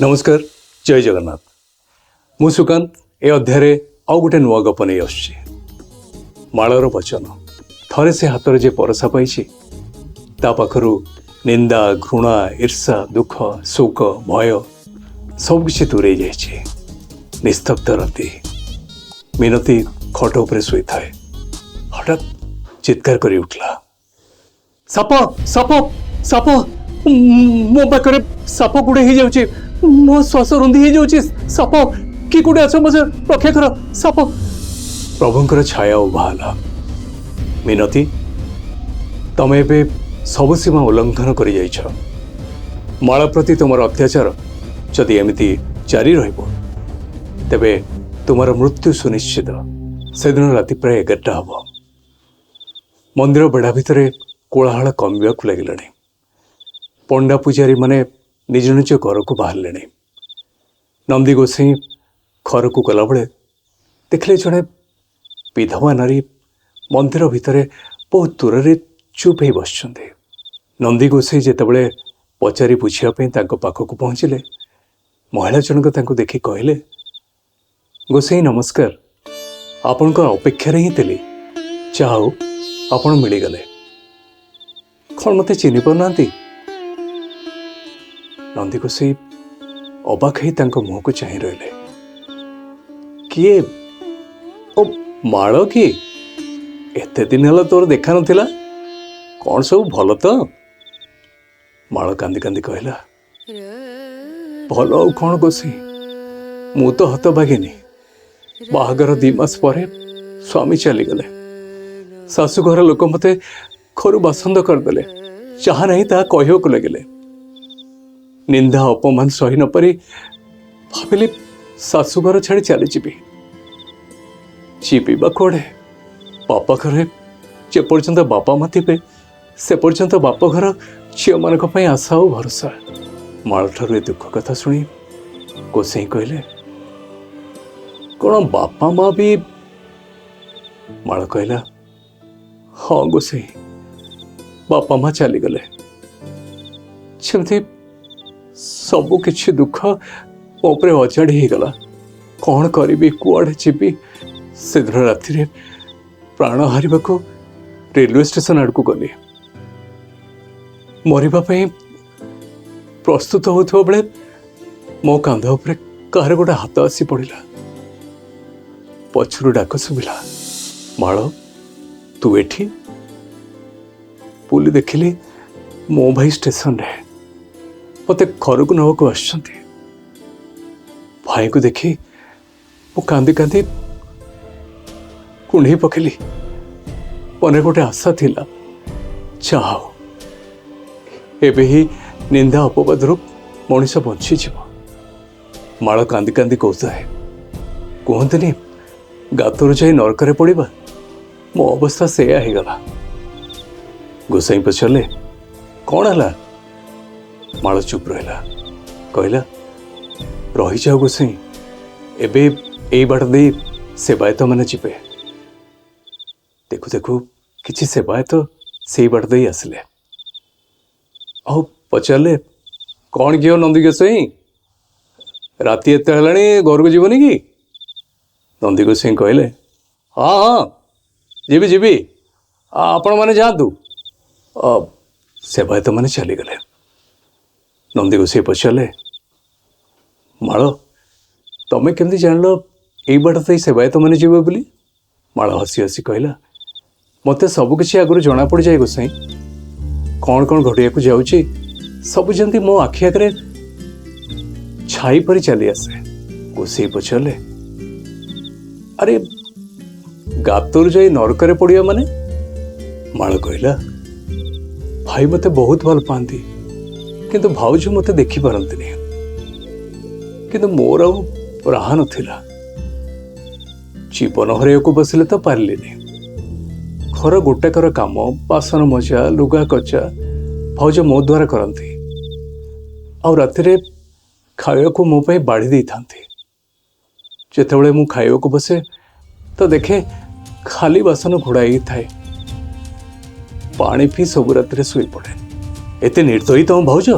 ନମସ୍କାର, ଜୟ ଜଗନ୍ନାଥ। ମୁଁ ସୁକାନ୍ତ। ଏ ଅଧ୍ୟାୟରେ ଆଉ ଗୋଟେ ନୂଆ ଗପ ନେଇ ଆସୁଛି, ମାଳର ବଚନ। ଥରେ ସେ ହାତରେ ଯେ ପରସା ପାଇଛି, ତା ପାଖରୁ ନିନ୍ଦା, ଘୃଣା, ଈର୍ଷା, ଦୁଃଖ, ଶୋକ, ଭୟ ସବୁକିଛି ଦୂରେଇ ଯାଇଛି। ନିସ୍ତବ୍ଧ ରାତି। ମିନତୀ ଖଟ ଉପରେ ଶୋଇଥାଏ। ହଠାତ୍ ଚିତ୍କାର କରି ଉଠିଲା, "ସାପ, ସାପ, ସାପ! ମୋ ପାଖରେ ସାପ ଗୁଡ଼େଇ ହେଇଯାଉଛି। ମୋ ଶ୍ୱାସ ରୁନ୍ଧି ହେଇଯାଉଛି। ସାପ! କି କୋଉଠି ଅଛ? ମୋତେ ରକ୍ଷା କର, ସାପ!" ପ୍ରଭୁଙ୍କର ଛାୟା ଉଭା ହେଲା। "ମିନତୀ, ତମେ ଏବେ ସବୁ ସୀମା ଉଲ୍ଲଂଘନ କରିଯାଇଛ। ମାଳ ପ୍ରତି ତୁମର ଅତ୍ୟାଚାର ଯଦି ଏମିତି ଜାରି ରହିବ, ତେବେ ତୁମର ମୃତ୍ୟୁ ସୁନିଶ୍ଚିତ।" ସେଦିନ ରାତି ପ୍ରାୟ 11ଟା ହେବ। ମନ୍ଦିର ବେଢ଼ା ଭିତରେ କୋଳାହଳ କମିବାକୁ ଲାଗିଲାଣି। ପଣ୍ଡା ପୂଜାରୀମାନେ ନିଜ ନିଜ ଘରକୁ ବାହାରିଲେଣି। ନନ୍ଦୀ ଗୋସାଇଁ ଘରକୁ ଗଲାବେଳେ ଦେଖିଲେ, ଜଣେ ବିଧବା ନାରୀ ମନ୍ଦିର ଭିତରେ ବହୁତ ଦୂରରେ ଚୁପ୍ ହେଇ ବସିଛନ୍ତି। ନନ୍ଦୀ ଗୋସାଇଁ ଯେତେବେଳେ ପଚାରି ବୁଝିବା ପାଇଁ ତାଙ୍କ ପାଖକୁ ପହଞ୍ଚିଲେ, ମହିଳା ଜଣକ ତାଙ୍କୁ ଦେଖି କହିଲେ, "ଗୋସାଇଁ, ନମସ୍କାର। ଆପଣଙ୍କ ଅପେକ୍ଷାରେ ହିଁ ଥିଲି। ଯାହା ହଉ, ଆପଣ ମିଳିଗଲେ। କ'ଣ ମୋତେ ଚିହ୍ନି ପାରୁନାହାନ୍ତି?" ନନ୍ଦୀ ଗୋସାଇଁ ଅବାକ ହେଇ ତାଙ୍କ ମୁହଁକୁ ଚାହିଁ ରହିଲେ। "କିଏ? ଓ ମାଳ କି? ଏତେ ଦିନ ହେଲା ତୋର ଦେଖା ନଥିଲା। କ'ଣ ସବୁ ଭଲ ତ?" ମାଳ କାନ୍ଦି କାନ୍ଦି କହିଲା, "ଭଲ ଆଉ କ'ଣ ଗୋସାଇଁ? ମୁଁ ତ ହତଭାଗିନୀ। ବାହାଘର 2 ମାସ ପରେ ସ୍ୱାମୀ ଚାଲିଗଲେ। ଶାଶୁଘର ଲୋକ ମୋତେ ଘରୁ ବାସନ୍ଦ କରିଦେଲେ। ଯାହା ନାହିଁ ତାହା କହିବାକୁ ଲାଗିଲେ। ନିନ୍ଦା ଅପମାନ ସହି ନପାରି ଭାବିଲି ଶାଶୁଘର ଛାଡ଼ି ଚାଲିଯିବି। ଯିବି ବା କୁଆଡ଼େ? ବାପା ଘରେ ଯେପର୍ଯ୍ୟନ୍ତ ବାପା ମା ଥିବେ, ସେ ପର୍ଯ୍ୟନ୍ତ ବାପଘର ଝିଅମାନଙ୍କ ପାଇଁ ଆଶା ଆଉ ଭରସା।" ମାଳଠାରୁ ଏ ଦୁଃଖ କଥା ଶୁଣି ଗୋସାଇଁ କହିଲେ, "କ'ଣ ବାପା ମା ବି?" ମାଳ କହିଲା, "ହଁ ଗୋସାଇଁ, ବାପା ମା ଚାଲିଗଲେ। ସେମିତି ସବୁ କିଛି ଦୁଃଖ ମୋ ଉପରେ ଅଜାଡ଼ି ହେଇଗଲା। କ'ଣ କରିବି, କୁଆଡ଼େ ଯିବି? ସେଦିନ ରାତିରେ ପ୍ରାଣ ହାରିବାକୁ ରେଲୱେ ଷ୍ଟେସନ ଆଡ଼କୁ ଗଲି। ମରିବା ପାଇଁ ପ୍ରସ୍ତୁତ ହେଉଥିବା ବେଳେ ମୋ କାନ୍ଧ ଉପରେ କାହାର ଗୋଟେ ହାତ ଆସି ପଡ଼ିଲା। ପଛରୁ ଡାକ ଶୁଭିଲା, 'ମାଳ, ତୁ ଏଠି?' ବୁଲି ଦେଖିଲି, ମୋ ଭାଇ ଷ୍ଟେସନରେ ମୋତେ ଘରକୁ ନେବାକୁ ଆସିଛନ୍ତି। ଭାଇଙ୍କୁ ଦେଖି ମୁଁ କାନ୍ଦି କାନ୍ଦି କୁଣ୍ଢେଇ ପକେଇଲି। ମନରେ ଗୋଟେ ଆଶା ଥିଲା, ଯାହା ହଉ, ଏବେ ହିଁ ନିନ୍ଦା ଅପବାଦରୁ ମଣିଷ ବଞ୍ଚିଯିବ।" ମାଳ କାନ୍ଦି କାନ୍ଦି କହୁଥାଏ, "କୁହନ୍ତିନି ଗାତରୁ ଯାଇ ନରକରେ ପଡ଼ିବା, ମୋ ଅବସ୍ଥା ସେଇଆ ହେଇଗଲା।" ଗୋସାଇଁ ପଚାରିଲେ, "କ'ଣ ହେଲା?" ମାଳ ଚୁପ୍ ରହିଲା। କହିଲା, "ରହିଯାଅ ଗୋସାଇଁ, ଏବେ ଏଇ ବାଟ ଦେଇ ସେବାୟତମାନେ ଯିବେ।" ଦେଖୁ ଦେଖୁ କିଛି ସେବାୟତ ସେଇ ବାଟ ଦେଇ ଆସିଲେ ଆଉ ପଚାରିଲେ, "କ'ଣ କିଓ ନନ୍ଦୀ ଗୋସାଇଁ, ରାତି ଏତେ ହେଲାଣି, ଘରକୁ ଯିବନି କି?" ନନ୍ଦୀ ଗୋସାଇଁ କହିଲେ, "ହଁ ହଁ, ଯିବି ଯିବି, ଆପଣମାନେ ଯାଆନ୍ତୁ।" ସେବାୟତମାନେ ଚାଲିଗଲେ। ନନ୍ଦୀ ଗୋସାଇଁ ପଚାରିଲେ, "ମାଳ, ତମେ କେମିତି ଜାଣିଲ ଏଇ ବାଟ ଦେଇ ସେବାୟତମାନେ ଯିବେ ବୋଲି?" ମାଳ ହସି ହସି କହିଲା, "ମୋତେ ସବୁକିଛି ଆଗରୁ ଜଣାପଡ଼ିଯାଏ ଗୋସାଇଁ। କ'ଣ କ'ଣ ଘଟିବାକୁ ଯାଉଛି, ସବୁ ଯେମିତି ମୋ ଆଖି ଆଗରେ ଛାଇ ପରି ଚାଲି ଆସେ।" ଗୋସାଇଁ ପଚାରିଲେ, "ଆରେ, ଗାତରୁ ଯାଇ ନରକରେ ପଡ଼ିବା ମାନେ?" ମାଳ କହିଲା, "ଭାଇ ମୋତେ ବହୁତ ଭଲ ପାଆନ୍ତି, କିନ୍ତୁ ଭାଉଜ ମୋତେ ଦେଖିପାରନ୍ତିନି। କିନ୍ତୁ ମୋର ଆଉ ରାହା ନଥିଲା। ଜୀବନ ହରାଇବାକୁ ବସିଲେ ତ ପାରିଲିନି। ଘର ଗୋଟାକର କାମ, ବାସନ ମଜା, ଲୁଗା କଚା ଭାଉଜ ମୋ ଦ୍ୱାରା କରନ୍ତି ଆଉ ରାତିରେ ଖାଇବାକୁ ମୋ ପାଇଁ ବାଢ଼ି ଦେଇଥାନ୍ତି। ଯେତେବେଳେ ମୁଁ ଖାଇବାକୁ ବସେ ତ ଦେଖେ ଖାଲି ବାସନ ଘୋଡ଼ା ହେଇଥାଏ। ପାଣି ପିଇ ସବୁ ରାତିରେ ଶୋଇପଡ଼େ।" "ଏତେ ନିର୍ଦ୍ଦୟୀ ତମ ଭାଉଜ?"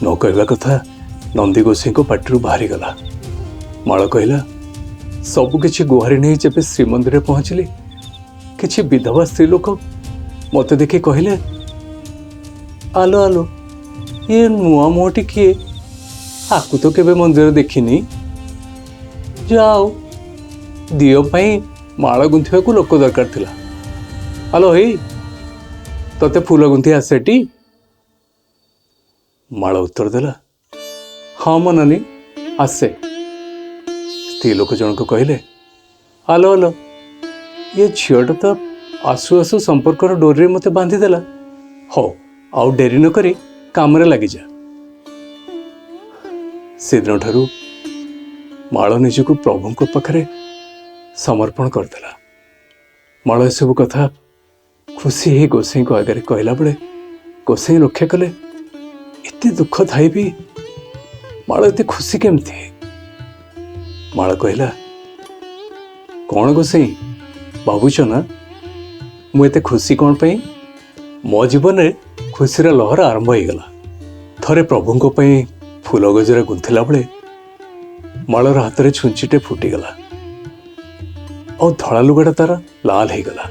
ନ କହିବା କଥା, ନନ୍ଦୀ ଗୋସାଇଙ୍କ ପାଟିରୁ ବାହାରିଗଲା। ମାଳ କହିଲା, ସବୁକିଛି ଗୁହାରି ନେଇ ଯେବେ ଶ୍ରୀମନ୍ଦିରରେ ପହଞ୍ଚିଲି, କିଛି ବିଧବା ସ୍ତ୍ରୀ ଲୋକ ମୋତେ ଦେଖି କହିଲେ, ଆଲୋ ଆଲୋ, ଇଏ ନୂଆ ମୁହଁଟି କିଏ? ଆକୁ ତ କେବେ ମନ୍ଦିର ଦେଖିନି। ଯାଉ, ଦିଅ ପାଇଁ ମାଳ ଗୁନ୍ଥିବାକୁ ଲୋକ ଦରକାର ଥିଲା। ଆଲୋ ହେଇ, ତତେ ଫୁଲ ଗୁନ୍ଥି ଆସେଟି? ମାଳ ଉତ୍ତର ଦେଲା, ହଁ ମୋ ନାନୀ, ଆସେ। ସ୍ତ୍ରୀ ଲୋକ ଜଣକ କହିଲେ, ଆଲୋ ଆଲୋ, ଇଏ ଝିଅଟା ତ ଆସୁ ଆସୁ ସମ୍ପର୍କର ଡୋରିରେ ମୋତେ ବାନ୍ଧିଦେଲା। ହଉ, ଆଉ ଡେରି ନକରି କାମରେ ଲାଗିଯା। ସେଦିନଠାରୁ ମାଳ ନିଜକୁ ପ୍ରଭୁଙ୍କ ପାଖରେ ସମର୍ପଣ କରିଦେଲା। ମାଳ ଏସବୁ କଥା ଖୁସି ହେଇ ଗୋସାଇଙ୍କ ଆଗରେ କହିଲା ବେଳେ ଗୋସାଇ ଲକ୍ଷ୍ୟ କଲେ, ଏତେ ଦୁଃଖ ଥାଇ ବି ମାଳ ଏତେ ଖୁସି କେମିତି? ମାଳ କହିଲା, କ'ଣ ଗୋସାଇ ଭାବୁଛ ନା ମୁଁ ଏତେ ଖୁସି କ'ଣ ପାଇଁ? ମୋ ଜୀବନରେ ଖୁସିର ଲହର ଆରମ୍ଭ ହେଇଗଲା। ଥରେ ପ୍ରଭୁଙ୍କ ପାଇଁ ଫୁଲ ଗଜରା ଗୁନ୍ଥିଲା ବେଳେ ମାଳର ହାତରେ ଛୁଞ୍ଚିଟେ ଫୁଟିଗଲା ଆଉ ଧଳା ଲୁଗାଟା ତାର ଲାଲ ହେଇଗଲା।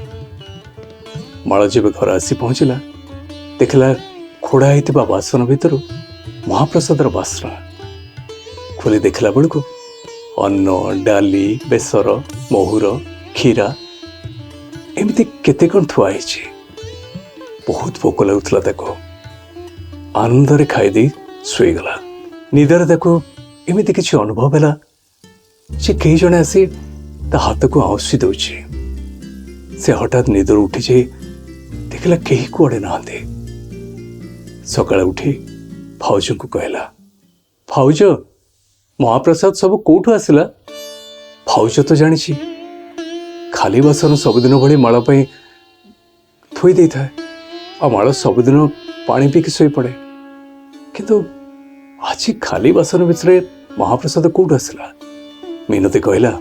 ମାଳ ଯେବେ ଘର ଆସି ପହଞ୍ଚିଲା, ଦେଖିଲା ଖୋଡ଼ା ହେଇଥିବା ବାସନ ଭିତରୁ ମହାପ୍ରସାଦର ବାସ୍ନା। ଖୋଲି ଦେଖିଲା ବେଳକୁ ଅନ୍ନ, ଡାଲି, ବେସର, ମହୁର, କ୍ଷୀରା ଏମିତି କେତେ କ'ଣ ଥୁଆ ହେଇଛି। ବହୁତ ଭୋକ ଲାଗୁଥିଲା ତାକୁ। ଆନନ୍ଦରେ ଖାଇଦେଇ ଶୋଇଗଲା। ନିଦରେ ତାକୁ ଏମିତି କିଛି ଅନୁଭବ ହେଲା ଯେ କେହି ଜଣେ ଆସି ତା ହାତକୁ ଆଉଁସି ଦେଉଛି। ସେ ହଠାତ୍ ନିଦରୁ ଉଠିଯାଇ ଦେଖିଲା କେହି କୁଆଡ଼େ ନାହାନ୍ତି। ସକାଳେ ଉଠି ଭାଉଜଙ୍କୁ କହିଲା, ଭାଉଜ, ମହାପ୍ରସାଦ ସବୁ କୋଉଠୁ ଆସିଲା? ଭାଉଜ ତ ଜାଣିଛି ଖାଲି ବାସନ ସବୁଦିନ ଭଳି ମାଳ ପାଇଁ ଥୋଇ ଦେଇଥାଏ ଆଉ ମାଳ ସବୁଦିନ ପାଣି ପିଇକି ଶୋଇପଡ଼େ। କିନ୍ତୁ ଆଜି ଖାଲି ବାସନ ଭିତରେ ମହାପ୍ରସାଦ କୋଉଠୁ ଆସିଲା? ମିନତୀ କହିଲା,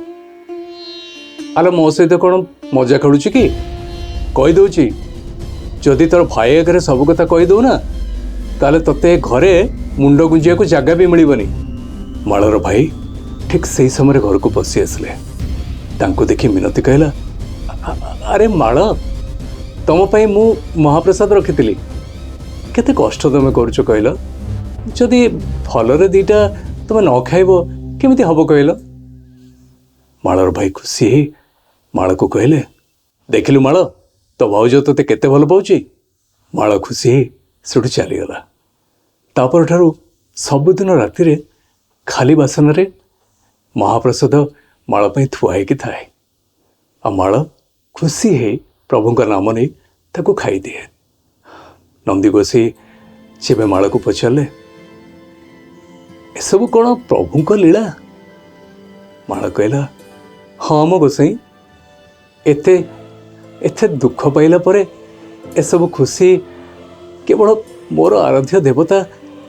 ଆଲୋ, ମୋ ସହିତ କ'ଣ ମଜା ଖେଳୁଛି କି? କହିଦେଉଛି, ଯଦି ତୋର ଭାଇ ଆଗରେ ସବୁ କଥା କହିଦେଉ ନା, ତାହେଲେ ତତେ ଘରେ ମୁଣ୍ଡ ଗୁଞ୍ଜିବାକୁ ଜାଗା ବି ମିଳିବନି। ମାଳର ଭାଇ ଠିକ୍ ସେଇ ସମୟରେ ଘରକୁ ପଶି ଆସିଲେ। ତାଙ୍କୁ ଦେଖି ମିନତୀ କହିଲା, ଆରେ ମାଳ, ତମ ପାଇଁ ମୁଁ ମହାପ୍ରସାଦ ରଖିଥିଲି। କେତେ କଷ୍ଟ ତମେ କରୁଛ କହିଲ? ଯଦି ଭଲରେ ଦିଟା ତମେ ନ ଖାଇବ, କେମିତି ହବ କହିଲ? ମାଳର ଭାଇ ଖୁସି ହେଇ ମାଳକୁ କହିଲେ, ଦେଖିଲୁ ମାଳ, ତୋ ଭାଉଜ ତୋତେ କେତେ ଭଲ ପାଉଛି। ମାଳ ଖୁସି ହେଇ ସେଠୁ ଚାଲିଗଲା। ତାପରଠାରୁ ସବୁଦିନ ରାତିରେ ଖାଲି ବାସନରେ ମହାପ୍ରସାଦ ମାଳ ପାଇଁ ଥୁଆ ହେଇକି ଥାଏ ଆଉ ମାଳ ଖୁସି ହେଇ ପ୍ରଭୁଙ୍କ ନାମ ନେଇ ତାକୁ ଖାଇଦିଏ। ନନ୍ଦୀ ଗୋସାଇ ଯେବେ ମାଳକୁ ପଚାରିଲେ, ଏସବୁ କ'ଣ ପ୍ରଭୁଙ୍କ ଲୀଳା? ମାଳ କହିଲା, ହଁ ମୋ ଗୋସାଇ, ଏତେ ଏତେ ଦୁଃଖ ପାଇଲା ପରେ ଏସବୁ ଖୁସି କେବଳ ମୋର ଆରାଧ୍ୟ ଦେବତା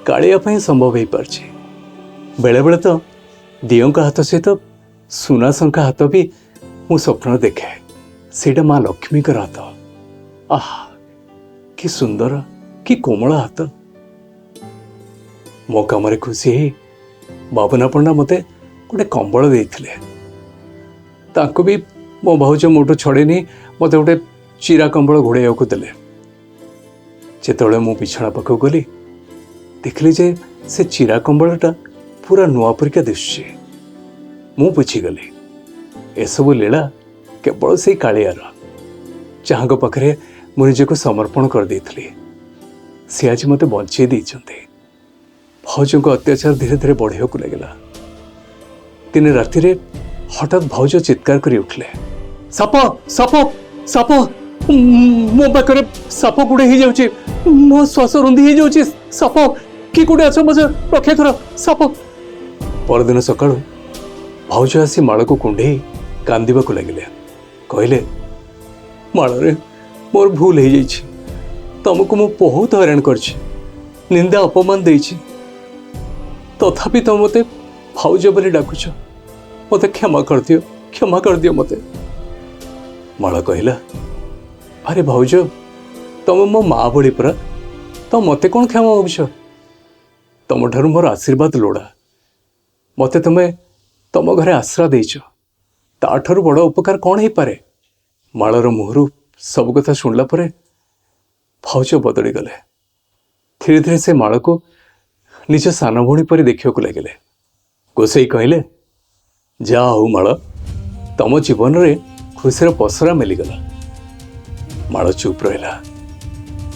କାଳିଆ ପାଇଁ ସମ୍ଭବ ହେଇପାରିଛି। ବେଳେବେଳେ ତ ଦିଅଙ୍କ ହାତ ସହିତ ସୁନା ଶଙ୍ଖା ହାତ ବି ମୁଁ ସ୍ୱପ୍ନରେ ଦେଖେ। ସେଇଟା ମା ଲକ୍ଷ୍ମୀଙ୍କର ହାତ। ଆହା, କି ସୁନ୍ଦର, କି କୋମଳ ହାତ! ମୋ କାମରେ ଖୁସି ହେଇ ବାବୁନା ପଣ୍ଡା ମୋତେ ଗୋଟେ କମ୍ବଳ ଦେଇଥିଲେ। ତାଙ୍କୁ ବି ମୋ ଭାଉଜ ମୋଠୁ ଛଡ଼େଇ ନେଇ ମୋତେ ଗୋଟେ ଚିରା କମ୍ବଳ ଘୋଡ଼େଇବାକୁ ଦେଲେ। ଯେତେବେଳେ ମୁଁ ବିଛଣା ପାଖକୁ ଗଲି, ଦେଖିଲି ଯେ ସେ ଚିରା କମ୍ବଳଟା ପୁରା ନୂଆ ପରିକା ଦିଶୁଛି। ମୁଁ ବୁଝିଗଲି, ଏସବୁ ଲୀଳା କେବଳ ସେଇ କାଳିଆର, ଯାହାଙ୍କ ପାଖରେ ମୁଁ ନିଜକୁ ସମର୍ପଣ କରିଦେଇଥିଲି। ସେ ଆଜି ମୋତେ ବଞ୍ଚେଇ ଦେଇଛନ୍ତି। ଭାଉଜଙ୍କ ଅତ୍ୟାଚାର ଧୀରେ ଧୀରେ ବଢ଼ିବାକୁ ଲାଗିଲା। ଦିନେ ରାତିରେ ହଠାତ୍ ଭାଉଜ ଚିତ୍କାର କରି ଉଠିଲେ, ସାପ, ସାପ, ସାପ! ମୋ ପାଖରେ ସାପ ଗୁଡ଼େ ହେଇଯାଉଛି, ମୋ ଶ୍ୱାସ ରୁନ୍ଧି ହେଇଯାଉଛି। ସାପ! କି କୋଉଠି ଅଛ, ମୋତେ ରକ୍ଷା କର, ସାପ! ପରଦିନ ସକାଳୁ ଭାଉଜ ଆସି ମାଳକୁ କୁଣ୍ଢେଇ କାନ୍ଦିବାକୁ ଲାଗିଲେ। କହିଲେ, ମାଳରେ, ମୋର ଭୁଲ ହେଇଯାଇଛି। ତମକୁ ମୁଁ ବହୁତ ହଇରାଣ କରିଛି, ନିନ୍ଦା ଅପମାନ ଦେଇଛି। ତଥାପି ତମେ ମୋତେ ଭାଉଜ ବୋଲି ଡାକୁଛ। ମୋତେ କ୍ଷମା କରିଦିଅ, କ୍ଷମା କରିଦିଅ ମୋତେ। ମାଳ କହିଲା, ଆରେ ଭାଉଜ, ତମେ ମୋ ମା ଭଳି ପରା, ତ ମୋତେ କ'ଣ କ୍ଷମା ମାଗୁଛ? ତମଠାରୁ ମୋର ଆଶୀର୍ବାଦ ଲୋଡ଼ା। ମୋତେ ତୁମେ ତମ ଘରେ ଆଶ୍ରା ଦେଇଛ, ତାଠାରୁ ବଡ଼ ଉପକାର କ'ଣ ହେଇପାରେ? ମାଳର ମୁହଁରୁ ସବୁ କଥା ଶୁଣିଲା ପରେ ଭାଉଜ ବଦଳିଗଲେ। ଧୀରେ ଧୀରେ ସେ ମାଳକୁ ନିଜ ସାନ ଭଉଣୀ ପରି ଦେଖିବାକୁ ଲାଗିଲେ। ଗୋସେଇ କହିଲେ, ଯାହା ହଉ ମାଳ, ତମ ଜୀବନରେ ଖୁସିର ପସରା ମେଲିଗଲା। ମାଳ ଚୁପ୍ ରହିଲା।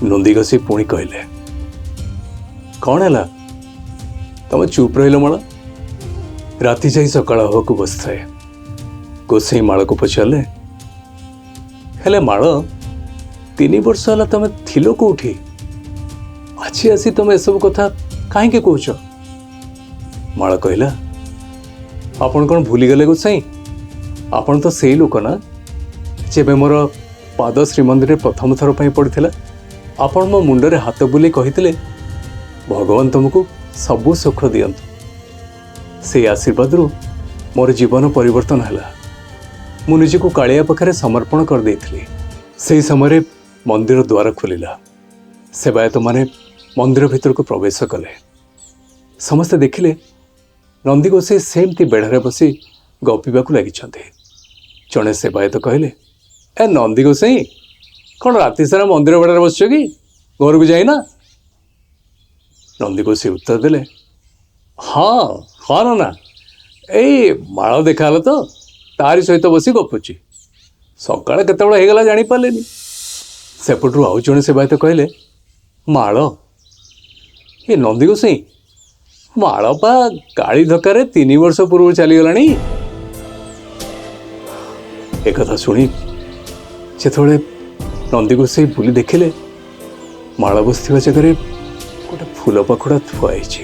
ନନ୍ଦି ଗୋସେଇ ପୁଣି କହିଲେ, କ'ଣ ହେଲା, ତମେ ଚୁପ୍ ରହିଲ ମାଳ? ରାତି ଯାଇ ସକାଳ ହେବାକୁ ବସିଥାଏ। ଗୋସେଇ ମାଳକୁ ପଚାରିଲେ, ହେଲେ ମାଳ, 3 ବର୍ଷ ହେଲା ତମେ ଥିଲ କୋଉଠି? ଆଜି ଆସି ତମେ ଏସବୁ କଥା କାହିଁକି କହୁଛ? ମାଳ କହିଲା, ଆପଣ କ'ଣ ଭୁଲିଗଲେ ଗୋସାଇଁ? ଆପଣ ତ ସେଇ ଲୋକ ନା, ଯେବେ ମୋର ପାଦ ଶ୍ରୀମନ୍ଦିରରେ ପ୍ରଥମ ଥର ପାଇଁ ପଡ଼ିଥିଲା, ଆପଣ ମୋ ମୁଣ୍ଡରେ ହାତ ବୁଲେଇ କହିଥିଲେ, ଭଗବାନ ତୁମକୁ ସବୁ ସୁଖ ଦିଅନ୍ତୁ। ସେଇ ଆଶୀର୍ବାଦରୁ ମୋର ଜୀବନ ପରିବର୍ତ୍ତନ ହେଲା। ମୁଁ ନିଜକୁ କାଳିଆ ପାଖରେ ସମର୍ପଣ କରିଦେଇଥିଲି। ସେହି ସମୟରେ ମନ୍ଦିର ଦ୍ୱାର ଖୋଲିଲା। ସେବାୟତମାନେ ମନ୍ଦିର ଭିତରକୁ ପ୍ରବେଶ କଲେ। ସମସ୍ତେ ଦେଖିଲେ ନନ୍ଦୀ ଗୋସାଇ ସେମିତି ବେଢ଼ାରେ ବସି ଗପିବାକୁ ଲାଗିଛନ୍ତି। ଜଣେ ସେବାୟତ କହିଲେ, ଏ ନନ୍ଦୀ ଗୋସାଇ, କ'ଣ ରାତି ସାରା ମନ୍ଦିର ବେଢ଼ାରେ ବସିଛ କି? ଘରକୁ ଯାଇନା? ନନ୍ଦୀ ଗୋସାଇ ଉତ୍ତର ଦେଲେ, ହଁ ହଁ ନନା, ଏଇ ମାଳ ଦେଖାହେଲା ତ, ତାରି ସହିତ ବସି ଗପୁଛି। ସକାଳେ କେତେବେଳେ ହେଇଗଲା ଜାଣିପାରିଲିନି। ସେପଟରୁ ଆଉ ଜଣେ ସେବାୟତ କହିଲେ, ମାଳ, ଏ ନନ୍ଦୀ ଗୋସାଇ, ମାଳ ପା ଗାଳି ଧକ୍କାରେ 3 ବର୍ଷ ପୂର୍ବରୁ ଚାଲିଗଲାଣି। ଏକଥା ଶୁଣି ଯେତେବେଳେ ନନ୍ଦୀ ଗୋସାଇ ବୁଲି ଦେଖିଲେ, ମାଳ ବସିଥିବା ଜାଗାରେ ଗୋଟେ ଫୁଲ ପାଖୁଡ଼ା ଥୁଆ ହେଇଛି।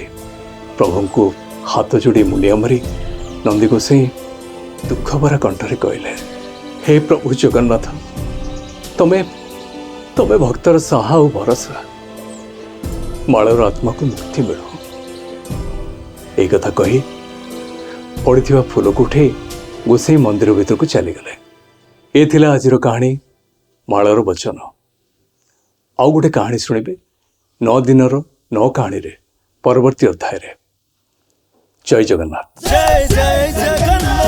ପ୍ରଭୁଙ୍କୁ ହାତ ଯୋଡ଼ି ମୁଣ୍ଡିଆ ମାରି ନନ୍ଦୀ ଗୋସାଇ ଦୁଃଖ ଭରା କଣ୍ଠରେ କହିଲେ, ହେ ପ୍ରଭୁ ଜଗନ୍ନାଥ, ତମେ ତମେ ଭକ୍ତର ସାହା ଓ ଭରସା, ମାଳର ଆତ୍ମାକୁ ମୁକ୍ତି ମିଳୁ। ଏଇ କଥା କହି ପଡ଼ିଥିବା ଫୁଲକୁ ଉଠେଇ ଗୋସାଇ ମନ୍ଦିର ଭିତରକୁ ଚାଲିଗଲେ। ଏ ଥିଲା ଆଜିର କାହାଣୀ ମାଳର ବଚନ। ଆଉ ଗୋଟେ କାହାଣୀ ଶୁଣିବେ 9 ଦିନର 9 କାହାଣୀରେ ପରବର୍ତ୍ତୀ ଅଧ୍ୟାୟରେ। ଜୟ ଜଗନ୍ନାଥ। ଜୟ ଜୟ ଜଗନ୍ନାଥ।